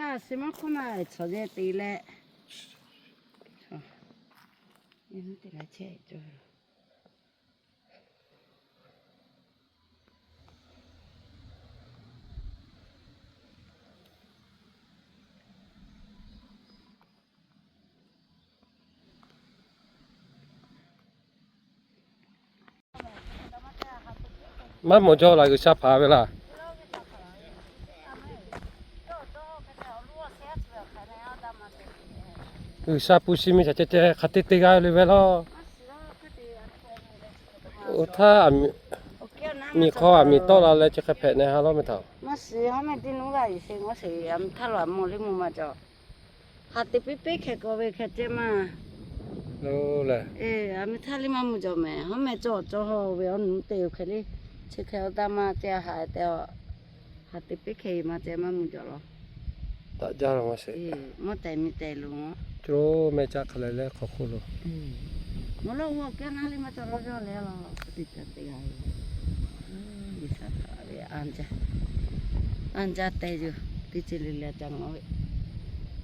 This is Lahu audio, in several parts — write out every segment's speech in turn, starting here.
Aˬ, suh maˇ hk'oˆ ma cawˬ yehˇ te leh, te leh chehˇ cawˬ. Maˇ mawˬ jaw laˬ, G'uiˬsha hpanˍ ve laˇ. G'uiˬsha pu shi mi shaˍ ceh ceh hk'aˬ te te g'a le ve laˇ. Oˇ htaˇ, miˬ hk'aw aˬ miˍ tawˆ la leh chi hk'e hpehꞈ neh ha lawˉ meh htaꞈ. Maˇ shiˍ, haˉ meh teˇ nuˇ g'aˇ yuˬ sheˍ, ngaˬ sheˍ aˬ miˍ htaˇ lo aˬ mawˬ le mvuhˇ maˇ cawˬ. Hk'aˬ te piˇ piˇ hk'e k'oˆ ve hk'e ceh maˇ. Aˬ miˍ htaˇ le maˇ mvuh jawˬ meh, haˉ meh cawˬ cawˬ haw ve awˬ nuˇ te yoˬ hk'e le. Chi hk'e awˬ taˇ maˇ ceh haꞈ te a. Hk'aˬ te piˇ hk'e maˇ ceh maˇ mvuh jawˬ law. Daꞈ jaˇ law maˇ sheˍ. Mvuhˇ tehˬ miˬ tehˬ lo, co meh caˆ hk'a leh leh hk'aw hk'oˆ lo. Mvuhˇ lawˇ g'awˇ kehˉ naˉ le maˇ cawˬ law jaˇ leh law. Te te te g'a ve. G'uiˬsha htaꞈ ve anˇ jaˇ, anˇ jaˇ te yoˬ. Teˇ ceuˬ le le ca ngawˬ ve,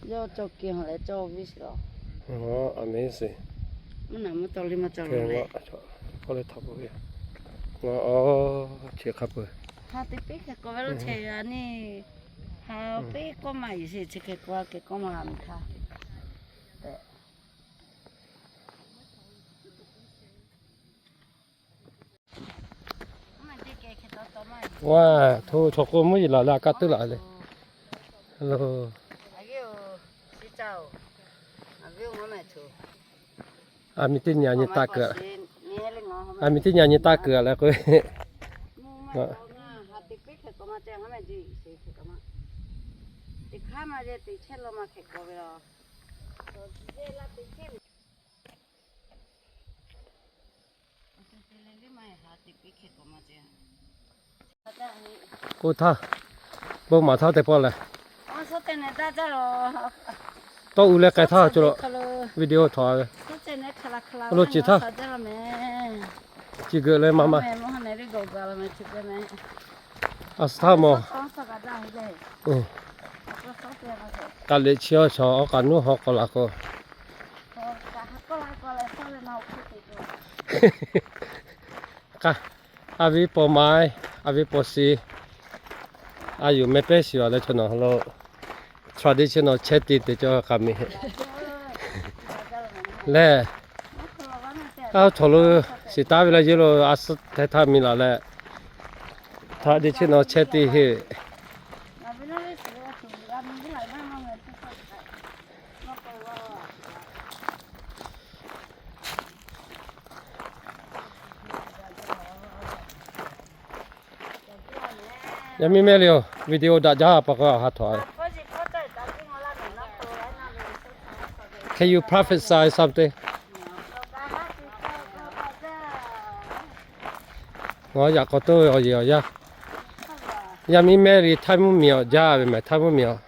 yawˇ cawˬ ke ha leh cawˬ ve sheˍ law. Amazing. Mvuhˇ naw mvuhˇ taw le maˇ cawˬ law leh. K'oˆ leh htaꞈ k'oˆ ve, ngaˬ awˬ chi hk'a peu-eˬ hk'aˬ te piˇ hk'e k'oˆ ve lo chehˇ yaꞈ nyi. Hk'aˬ piˇ k'oˆ maˇ yuˬ sheˍ, chi hk'e k'oˆ a hk'e k'oˆ maˇ mvuh htaˇ. Wa, hto chaw k'o mvuhˇ yeˬ laˬ leh a kaˇ tuˉ laˬ le. Hello. Aˬ miˍ teˇ nyi nyi taˇ kuiˬ. Aˬ miˍ teˇ nyi nyi taˇ kuiˬ a leh k'o. K'oˆ htaˇ, bon maˍ htaˇ te pawˆ leh, tawˇ u leh k'ai htaˇ cawˬ lo, video htaꞈ ve. Lo ciˬ htaˇ, ciˬ geuꞈ leh maˇ maˇ. A suh htaˇ mawˬ. K'aˬ lehˬ chi awˬ shawˍ awˬ k'aꞈ nuˇ haw k'awꞈ laˬ k'o, a viˉ paw mai, a viˉ paw shi, a yuˬ meh pehˉ shiˍ a leh chaw nawˬ lo traditional chehˇ ti te cawˬ k'a miˬ heˆ. Lehˬ, a htawnˍ lo shiˍ taˉ ve leh yawˇ lo a suh htaiˍ htaˇ miˬ laˬ leh, traditional chehˇ ti heˆ. Yaˇ miˇ mehˇ le-oˬ, video daꞈ jaˇ pa k'o a ha htawnˍ. Can you prophesy something? Ngaˬ yaꞈ k'aw toˇ ve awˬ yeˬ awˬ yaˇ. Yaˇ miˇ mehˇ le, Htaiˇ mvuhˇ miˬ awˬ jaˇ ve mehˍ, Htaiˇ mvuhˇ miˬ awˬ.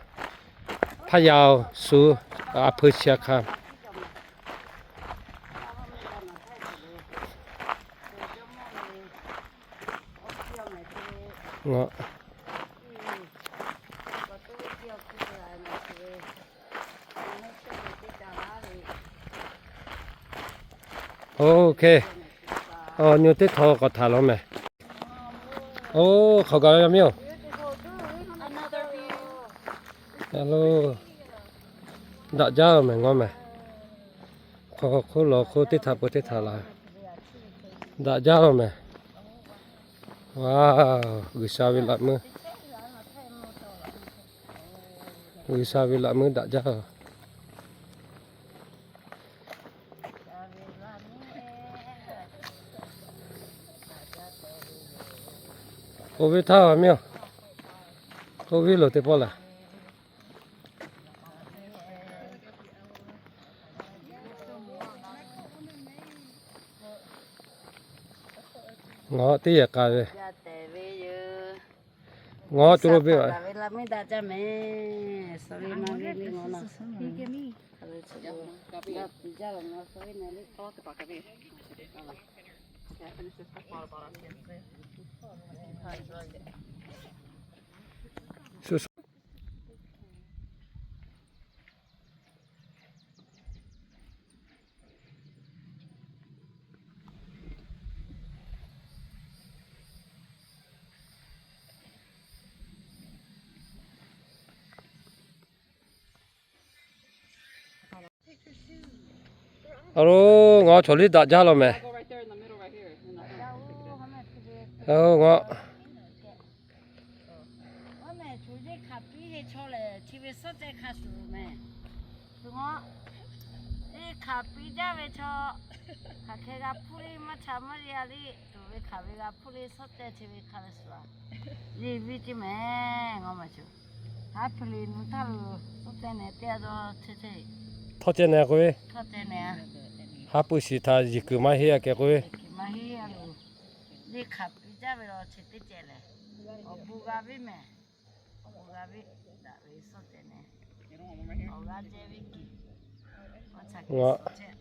Hpaˇ yaˇ-oˬ, shu a hpui chi a hk'a. Ngaˬ Ok. Awˬ nyi teˇ htaw k'awꞈ htaꞈ law mehˍ. Oˇ, hk'aw gaˬ ve yaˇ miˇ-oˬ. Hello. Daꞈ jaˇ-oˬ mehˍ ngaw mehˍ. Hk'aw hk'oˆ law hk'oˆ teˇ htaꞈ peuˬ teˇ htaꞈ laˬ. Daꞈ jaˇ-oˬ mehˍ. Wa, G'uiˬsha ve laꞈ meuˇ. G'uiˬsha ve laꞈ meuˇ daꞈ jaˇ-oˬ. K'oˆ ve htaˇ a miˇ-oˬ, k'oˆ ve loˬ teˇ pawˆ lehˬ. Ngaˬ teˇ yehˬ k'a ve. Ngaˬ co lo ve a. Aˬ loˬ, ngaˬ chaw liˇ daꞈ jaˇ law mehˍ. Aˬ, ngaˬ Oˇ mehˍ, choˬ yeˇ hkanˍ piˇ ve chaw lehˬ, chi ve suhˉ ceh hkanˍ shuˍ mehˍ. Shuˍ ngaˬ, yeˇ hkanˍ piˇ jaˇ ve chaw, hk'aˬ hk'e g'a hpuˇ le, maˇ cha maˇ yaˇ le, tuˬ ve hkanˍ ve g'a hpuˇ le, suhˉ ceh chi ve hkanˍ ve shuˍ a. Yeˇ viˇ ceˇ mehˍ, ngaˬ maˬ choˬ. Haˉ hpu le nu htaˇ lo, suhˉ ceh nehˬ teˇ a dawˇ chehˇ chehˇ. Htawˇ ceh nehˬ k'oˆ ve. Htawˇ ceh nehˬ a. Haˉ pui shiˍ htaꞈ yeˬ kuiˬ maˇ heˆ a kehˬ k'oˆ ve. Maˇ heˆ a lo. Yeˇ hkanˍ piˇ jaˇ ve law chi teˇ ceh lehˬ, awˬ bon g'a viˉ mehˍ. Awˬ bon g'a viˉ daꞈ ve suhˉ ceh nehˬ. Awˬ g'aˇ ceh ve kiˬ. Awˬ ca kiˬ suhˉ ceh.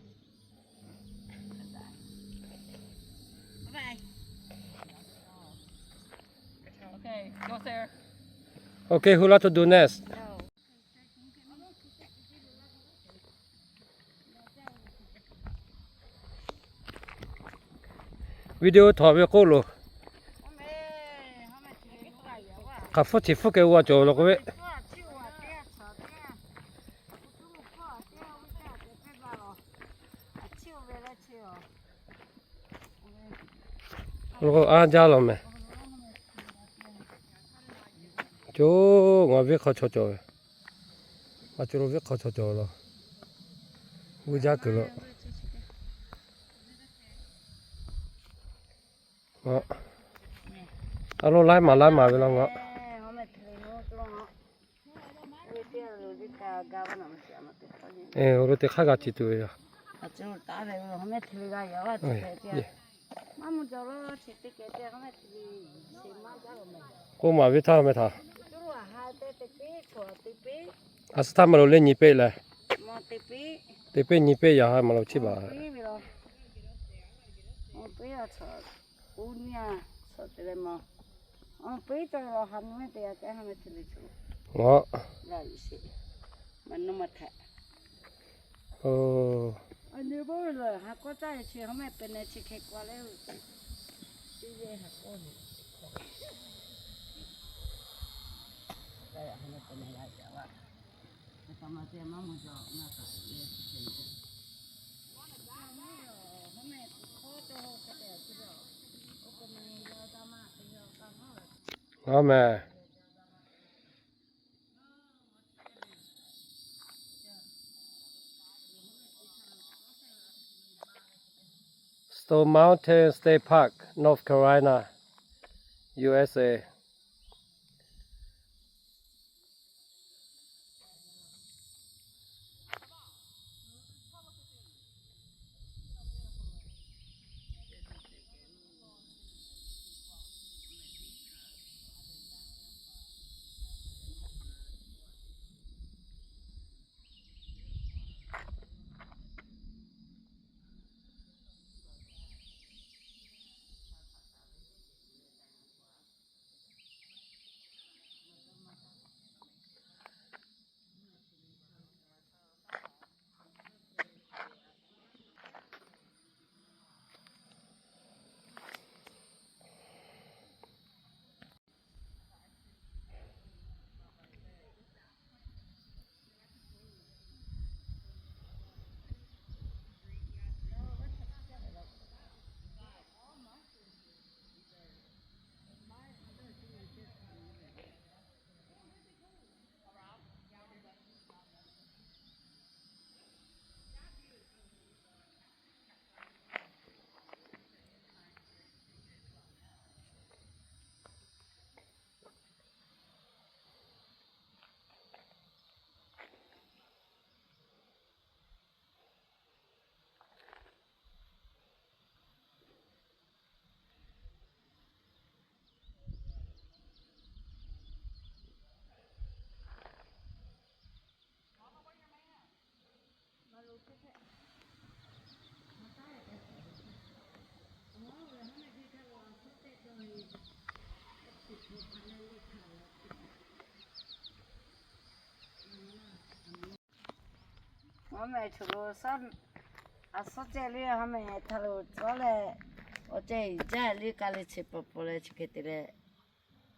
Okay, who like to do next? Video htawnˍ ve k'oˆ loˬ. Hk'aˬ hpfuhˇ chi hpfuhˇ keh g'a cawˬ law k'oˆ ve. Lo a jaˇ law mehˍ. Coˬ ngaˬ viˉ hk'aw chaw cawˬ ve. A coˬ lo viˉ hk'aw chaw cawˬ law. G'uˇ jaˇ kuiˬ lo. A lo laiˉ maˬ laiˉ maˬ ve law ngaˬ. Awˬ lo teˇ hk'aˇ g'a ci tuˬ ve yoˬ. K'oˆ maˍ ve htaˇ meh htaꞈ. A suh htaˇ maˇ loˍ le nyi peˆ leh. Teˇ peˆ nyi peˆ yaꞈ ha maˇ loˍ chiˇ baˬ. Ngaˬ Amen. Stone Mountain State Park, North Carolina, U S A. Ngaˬ mehˍ choˬ lo saˉ, a suhˉ ceh liˇ ha mehˍ htaꞈ lo tcuhˉ leh, awˬ ceh jaˇ liˇ ka le chi pawˍ pawˍ leh chi hk'e te leh,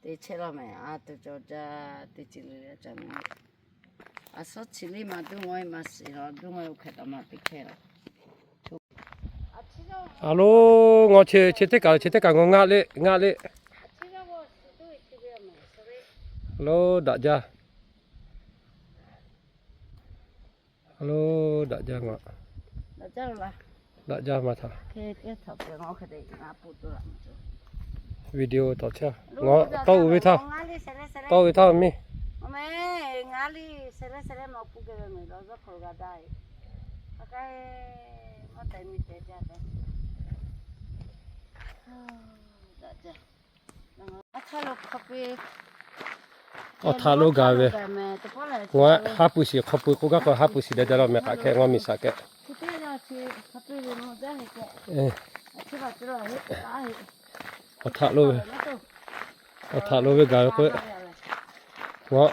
te chehˇ law mehˍ. A tuˬ cawˬ jaˇ, teˇ ceuˬ le le ca mehˍ. A suhˉ chi liˇ ma duˇ ngawˇ e ma shiˍ law, duˇ ngawˇ e oˇ hk'e taꞈ ma te hkehˇ law. Aˬ loˉ, ngaw chi, chi teˇ kaꞈ, chi teˇ kaꞈ ngaw ngaˆ le, ngaˆ le. Aˬ loˉ, daꞈ jaˇ. Aˬ loˉ, daꞈ jaˇ ngaw. Daꞈ jaˇ ma htaꞈ. Video tawꞈ chehˇ. Ngaw tawˇ uiˍ ve htaˇ, tawˇ uiˍ ve htaˇ miˇ. Awˬ htaꞈ lo gaˬ ve. Ngaˬ haˉ pui shiˍ hk'aw pui k'oˆ gaˇ k'o, haˉ pui shiˍ deh deh la mehˬ k'aꞈ hk'e ngaw miˬ shaˍ kehꞈ. Awˬ htaꞈ lo ve, awˬ htaꞈ lo ve gaˬ ve k'o, ngaˬ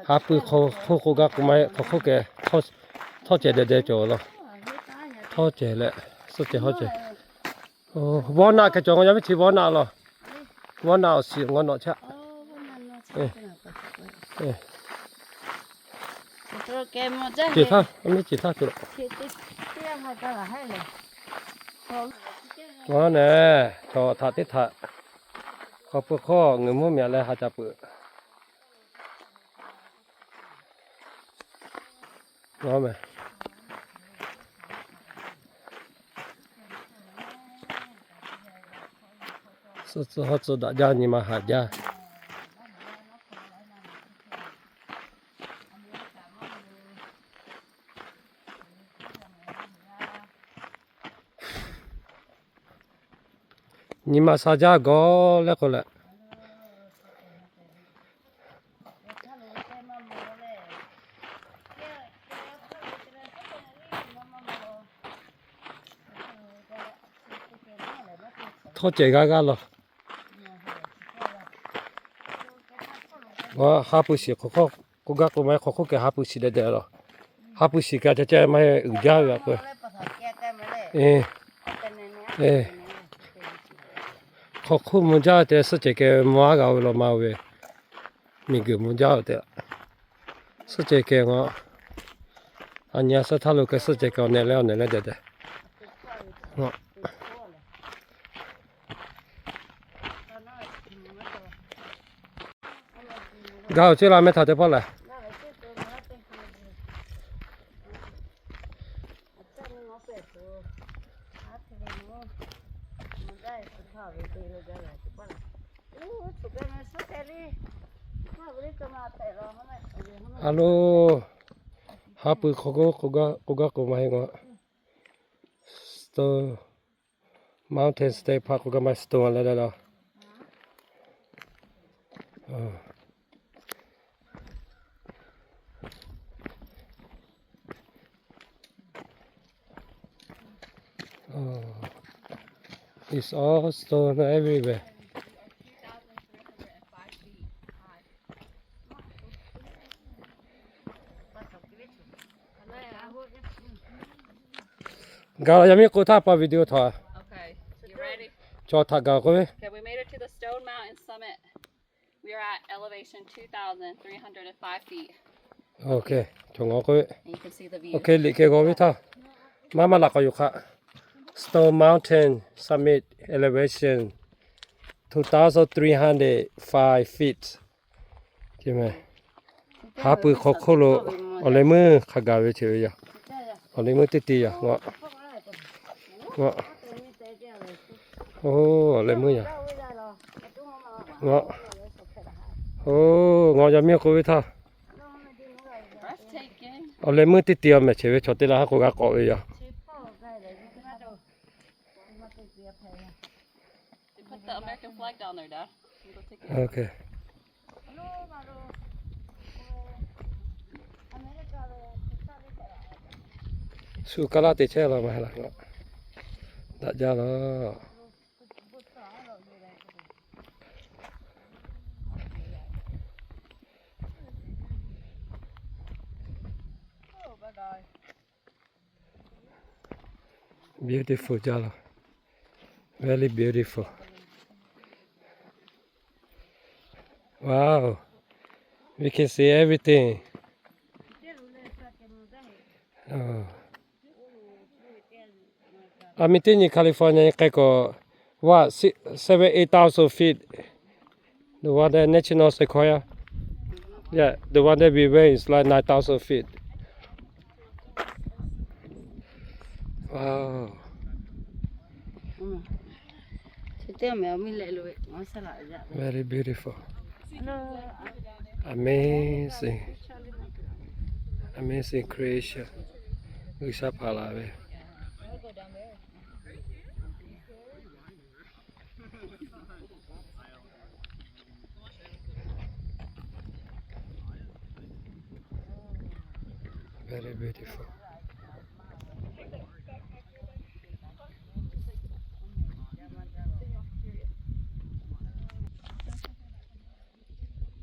haˉ pui hk'aw hk'oˆ k'oˆ gaˇ k'o maˇ heˆ, hk'aw hk'oˆ kehˬ htawˇ cehˬ deh deh cawˬ law. Htawˇ cehˬ leh suhˆ cehˬ hawˉ cehˬ. Vawˇ naˆ kehˬ cawˬ ngaw yaˇ miˇ chi vawˇ naˆ law. Vawˇ naˆ awˬ shiˍ ngaw nawꞈ chaˇ. Ceˬ htaˇ, a miˇ ceˬ htaˇ tuˬ. Ngaˬ nehˬ chaw htaꞈ teˇ htaꞈ hk'aw pui hk'aw ngeuˍ mvuhˇ miˬ leh ha ca peuˬ. Ngaˬ mehˬ suhˆ tcuh hawˉ tcuh daꞈ jaˇ, nyi ma haꞈ jaˇ. Nyi ma sha jaˇ gawˬ leh k'o leh, htawˇ cehˬ g'aˇ g'aˇ law. Haˉ pui shiˍ hk'aw hk'oˆ k'oˆ gaˇ k'o maˇ heˆ, hk'aw hk'oˆ kehˬ haˉ pui shiˍ deh deh law. Haˉ pui shiˍ ka ca ca maˇ heˆ, uiˍ jaˇ ve a k'o. Hk'aw hk'oˆ mvuh jaˇ tehꞈ suhˆ cehˬ kehˬ mvuh aˉ g'a ve law ma ve. Miˬ guiˬ mvuh jaˇ ve tehꞈ. Suhˆ cehˬ kehˬ ngaˬ, a nyi a suhˆ htaˇ lo kehˬ suhˆ cehˬ kehˬ awˬ nehˬ leh awˬ nehˬ leh deh deh. Gaˬ awˬ ceˇ la meh htaꞈ te pawˆ lehˬ. A lo, haˉ pui hk'aw k'oˆ gaˇ k'o maˇ heˆ ngaˬ. Stone, Mountain State Park k'oˆ gaˇ maˇ heˆ, Stone leh leh law. It's all stone everywhere. Gaˬ la yaˇ miˇ k'o htaˇ pa video htaꞈ. Chaw htaꞈ gaˬ k'oˆ ve. Chaw ngaˬ k'oˆ ve. Liꞈ kehˬ g'aw ve htaˇ, maˇ maˇ laꞈ k'aw yoˬ hk'aꞈ. Stone Mountain Summit, elevation two thousand three hundred five feet. Haˉ pui hk'aw hk'oˆ lo awˬ leh meuˇ hk'a gaˬ ve che ve yoˬ. Awˬ leh meuˇ teˇ te yoˬ. Awˬ leh meuˇ yoˬ. Ngaˬ, oˬ, ngaˬ yaˇ miˇ k'oˆ ve htaˇ, awˬ leh meuˇ teˇ te awˬ mehˍ che ve chaw teˇ la haˉ k'o g'a k'awꞈ ve yoˬ. Shu kaˇ laˇ te chehˇ la ma la, daꞈ jaˇ la. Beautiful jaˇ la. Very beautiful. Wow. We can see everything. A mi teˇ nyi California k'ai k'o, what, six, seven, eight thousand feet. The one that national sequoia. Yeah, the one that we went is like nine thousand feet. Wow. Very beautiful. Amazing. Amazing creation. G'uiˬsha hpanˍ laˬ ve. Very beautiful.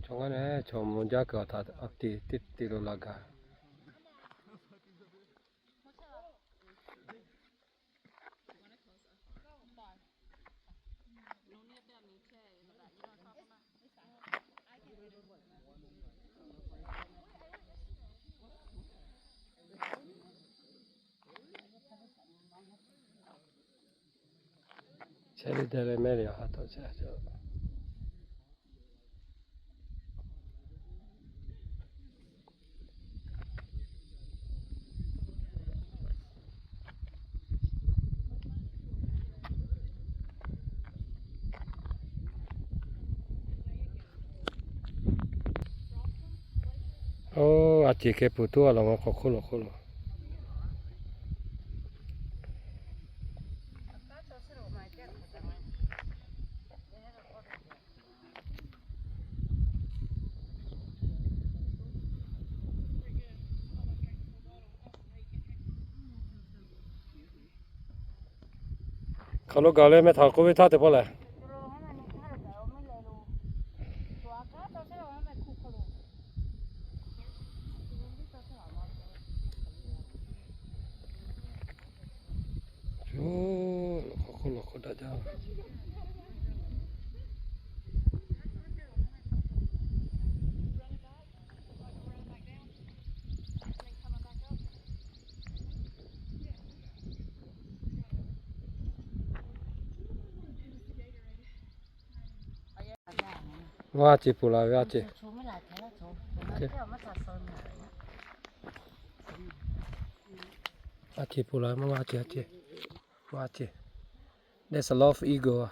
Chaw ngaˇ nehˬ chaw mvuh jaˇ kuiˬ awˬ htaꞈ awˬ tiˍ teˇ te lo laˬ gaˬ. Chehˇ ve deh leh mehˇ ve awˬ ha htaꞈ chehˇ a cawˬ. Oˇ, a ceˬ keh puˬ tuˉ a laˬ ma k'awꞈ hk'oˆ lo hk'oˆ lo. Hk'aˬ lo gaˬ leh meh htaꞈ k'oˆ ve htaˇ teˇ pawˆ lehˬ. Oˇ, lawˬ hk'aw hk'oˆ lawˬ hk'aw daꞈ jaˇ. Maˇ a ceˬ puˬ laˬ ve a ceˬ. A ceˬ puˬ laˬ ve maˇ a ceˬ, a ceˬ. Maˇ a ceˬ. There's a lot of eagle.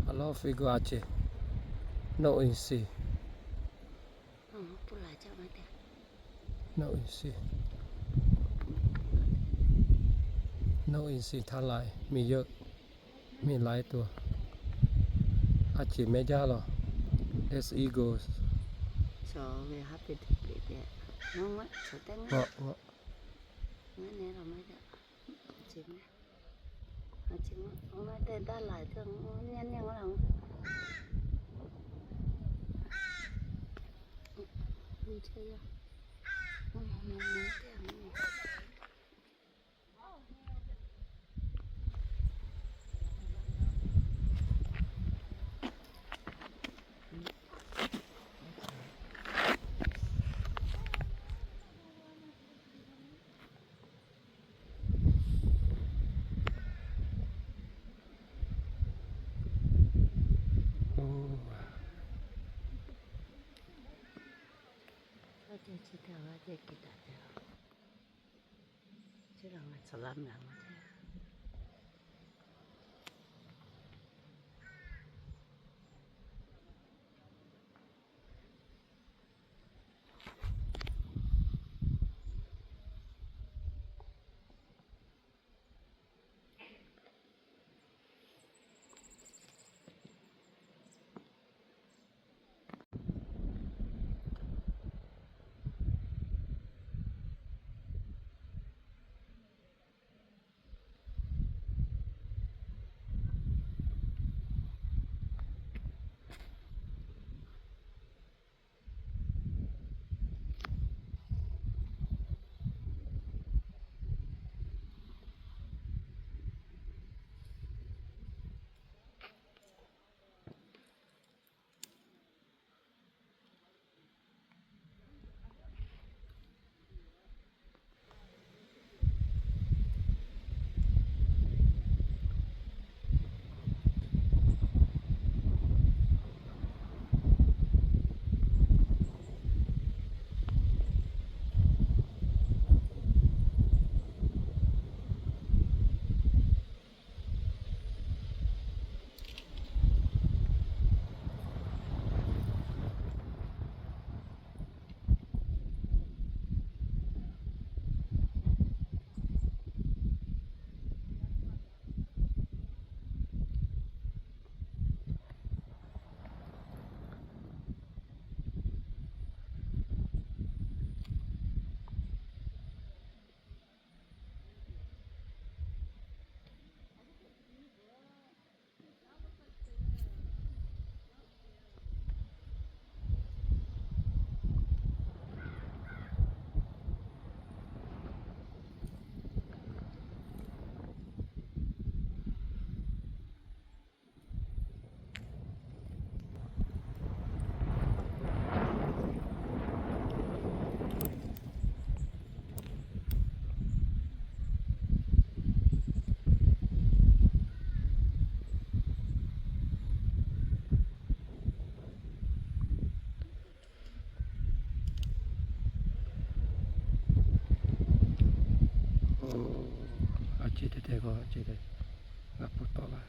A lot of eagle a ceˬ. No in sea. No in sea. No in sea htaˇ laiˬ miˬ yeuˆ miˬ laiˉ tuˬ. A ceˬ meh jaˇ lawˬ. There's eagles. A ceh te te k'o, a ceh te g'a pui tawˆ la.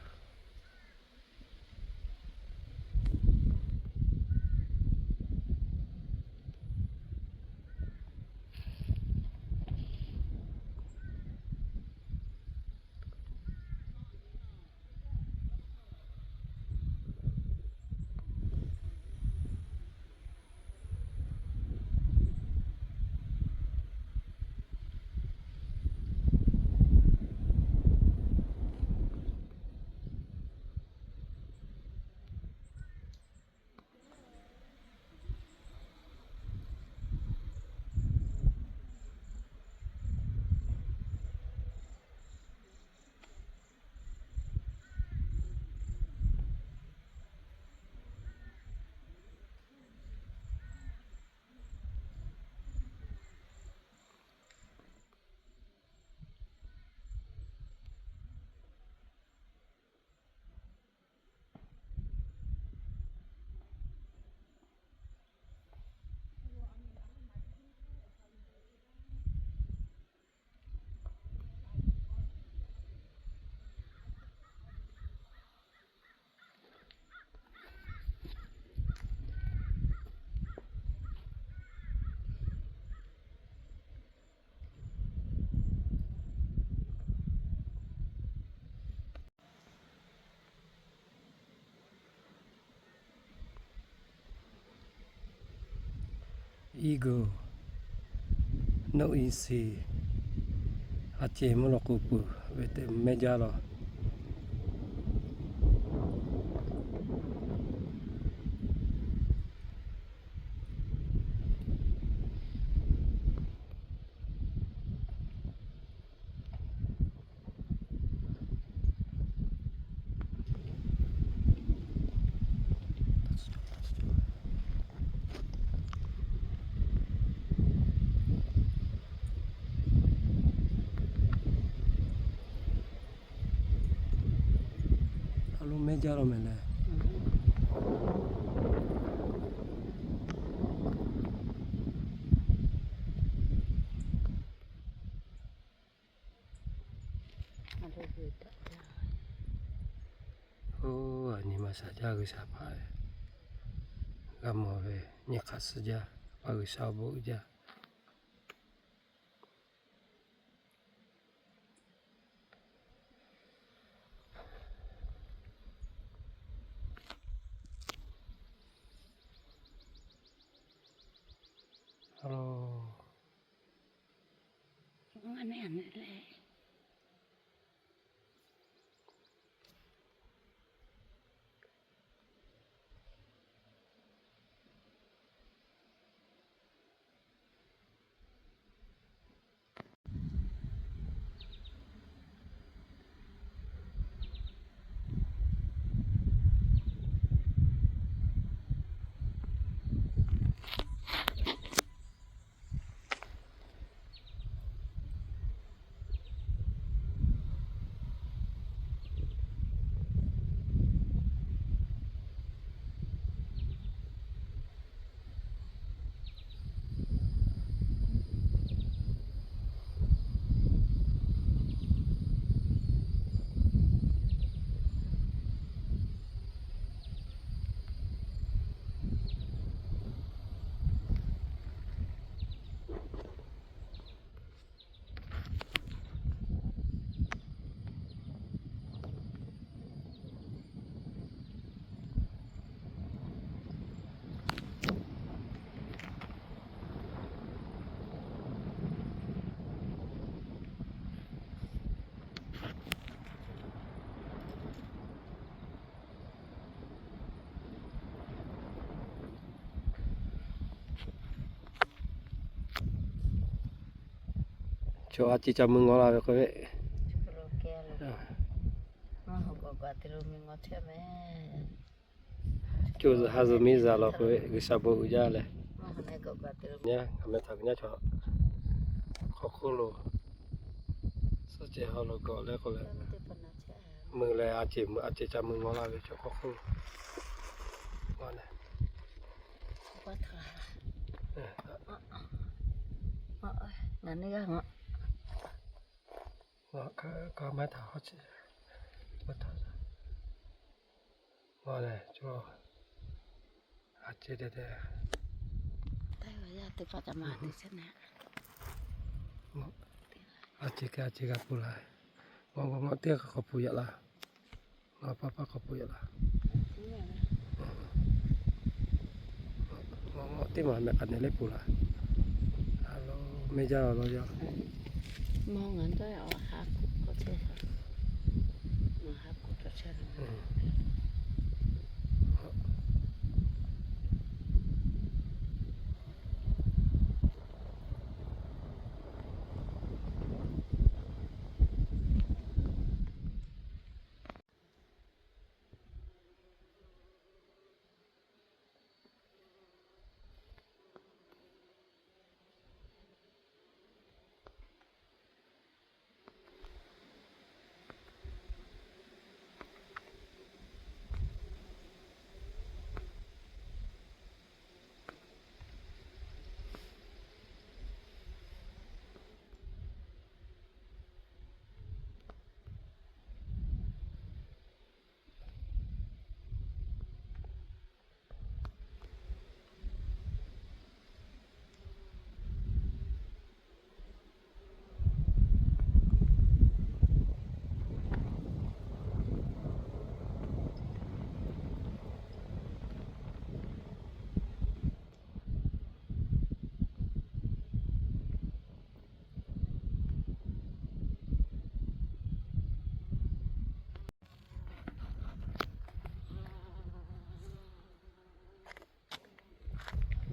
Iˉ guˬ, noˆ iˉ siˍ, a ceh mvuhˇ lawꞈ k'oˍ pui ve teꞈ mehˆ jaˇ law. A lo mehˆ jaˇ law mehˍ leh. Oˇ, a nyi ma shaˍ jaˇ G'uiˬsha hpaˇ g'a mawˬ ve nyi hk'aˬ suh jaˇ, pa G'uiˬsha awˬ bon uiˍ jaˇ. Chaw a ciˉ ca mui ngawˬ la ve k'oˆ ve, co zuhˬ ha zuhˬ miˇ zuhˬ law k'oˆ ve, G'uiˬsha bon uiˍ jaˇ leh, ngaˬ meh htaꞈ ve nyaˇ chaw hk'aw hk'oˆ lo suhˉ ceh haw lo gawˬ leh k'oˆ ve, mui leh a ceh mui a ceh ca mui ngawˬ la ve chaw hk'aw hk'oˆ lo. Ngaˬ neˇ g'aˇ ngaˬ Ka maˇ htaꞈ ha chi, maˇ htaꞈ, maˇ lehˬ, a ce te te, a ce ka a ce g'a pun la, ngaˬ ngaˬ teˇ g'aˇ k'awꞈ pun yaꞈ la, ngaˬ paˇ paˇ k'awꞈ pun yaꞈ la, ngaˬ ngaˬ teˇ maˬ mehˍ k'a nehˬ leh pun la, a lo, mehˇ jaˇ law yaˇ, mawˇ ngaˬ dawˇ a ha kuˬ k'awꞈ chehˇ, ngaˬ ha kuˬ k'awꞈ chehˇ.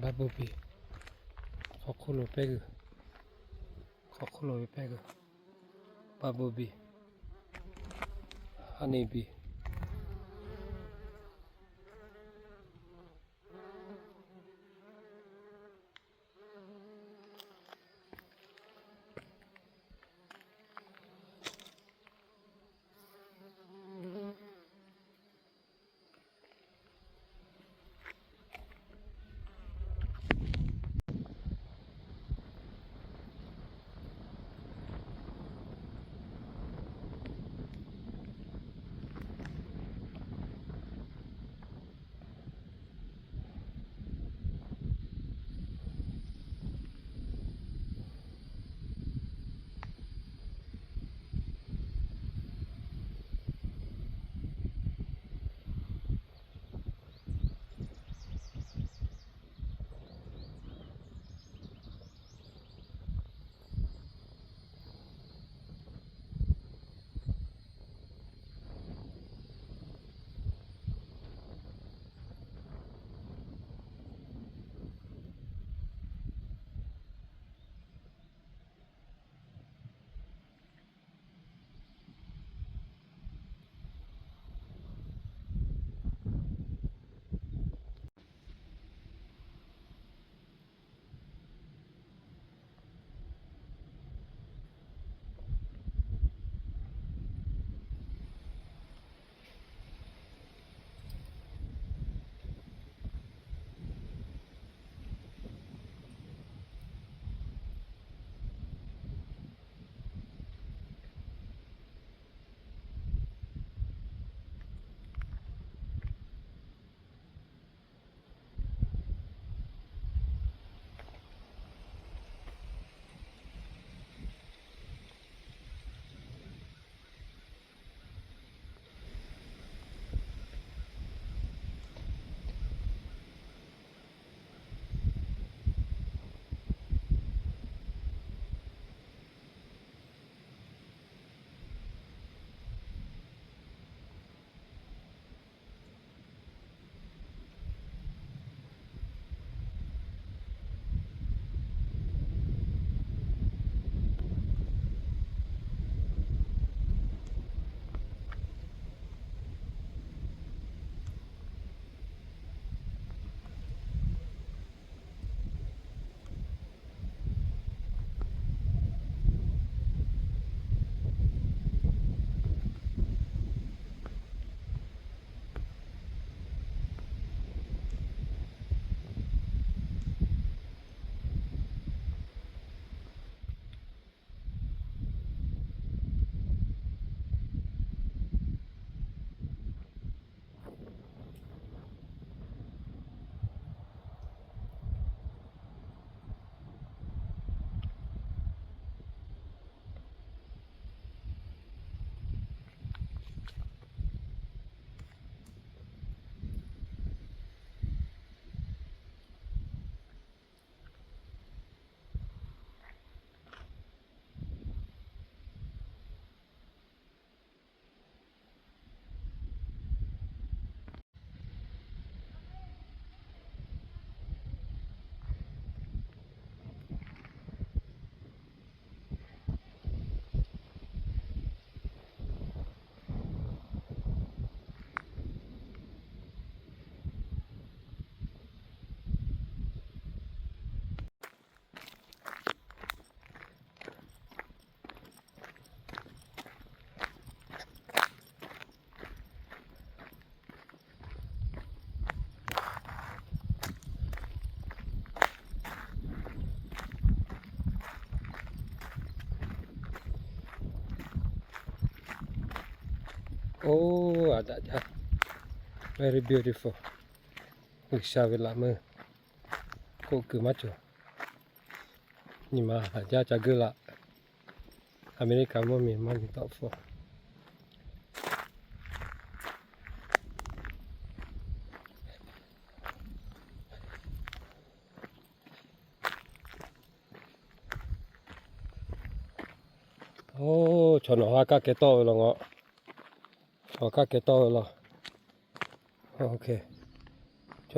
Baˇ bon biˇ, hk'aw hk'oˆ lo pehˇ g'uiˬ, hk'aw hk'oˆ lo ve pehˇ g'uiˬ, baˇ bon biˇ, ha neˇ biˇ. Oˇ, a daꞈ jaˇ. Very beautiful. G'uiˬsha ve laꞈ meuˇ k'oˆ kuiˬ maˇ cawˬ. Nyi ma haˍ jaˇ ca geuˆ laꞈ. America mvuhˇmiˬ maˇ nyi tawˆ hpfuhˇ. Oˇ, chaw nawˬ ha kaˇ keh tawˆ ve law ngaw. Chaw kaˇ keh tawˆ ve law. Chaw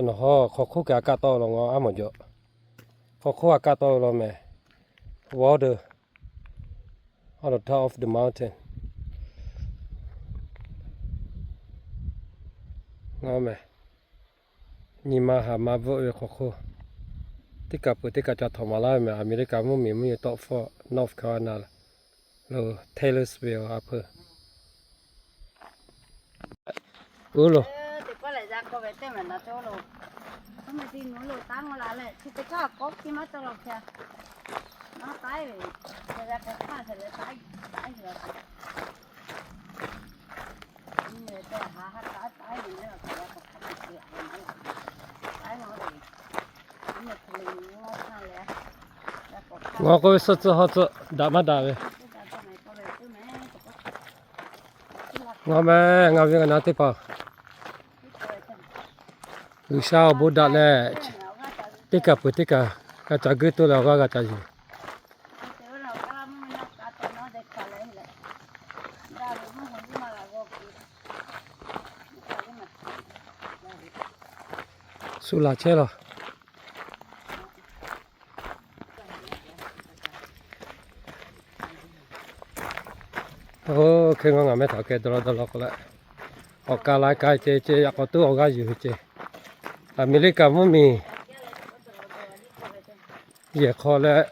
nawˬ ha hk'aw hk'oˆ keh a kaˇ tawˆ ve law ngaw, aˉ mawˬ jaw. Hk'aw hk'oˆ a kaˇ tawˆ ve law mehˍ. Water on the top of the mountain. Ngaˬ mehˍ. Nyi ma haˍ ma bvuhˆ ve hk'aw hk'oˆ, teˇ kaˬ peuˬ teˇ kaˬ ca htawnˍ maˍ laˇ ve mehˍ. America mvuhˇmiˬ mvuhˇ nyi tawˆ hpfuhˇ North Carolina lo Taylorsville a hpeuˇ. Uˉ lo. Ngaˬ k'oˆ ve suhˆ tcuhˇ hawˇ tcuhˇ daꞈ maˇ daꞈ ve. Ngaˬ mehˍ, ngaˬ ve ngaˬ na teˇ hpaˍ G'uiˬsha awˬ bon daꞈ leh, teˇ kaˬ peuˬ teˇ kaˬ g'a ca geuˆ tuˬ leh awˬ g'aˇ g'a ca yuˬ. Suh laˬ chehˇ law. Oˇ, hk'e ngaˬ mehˍ htaꞈ keh dawˇ law dawˇ law k'o leh, awˬ ka la ka ce ce yaꞈ k'aw tuˉ awˬ g'aˇ yuˬ ve ce. America mvuhˇmiˬ yehˬ hk'aw leh,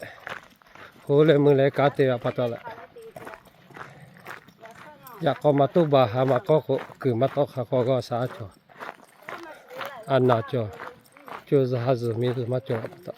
hoˉ leh mui leh kanˉ te ve pa taw leh, yaꞈ k'aw maˇ toˇ baˬ ha maˇ k'awˇ k'o, kuiˬ maˇ tawˆ hk'a k'aw g'awˇ sha a cawˬ. A naˬ cawˬ, co zuhˬ ha zuhˬ miˬ zuhˬ maˇ cawˬ pa taw.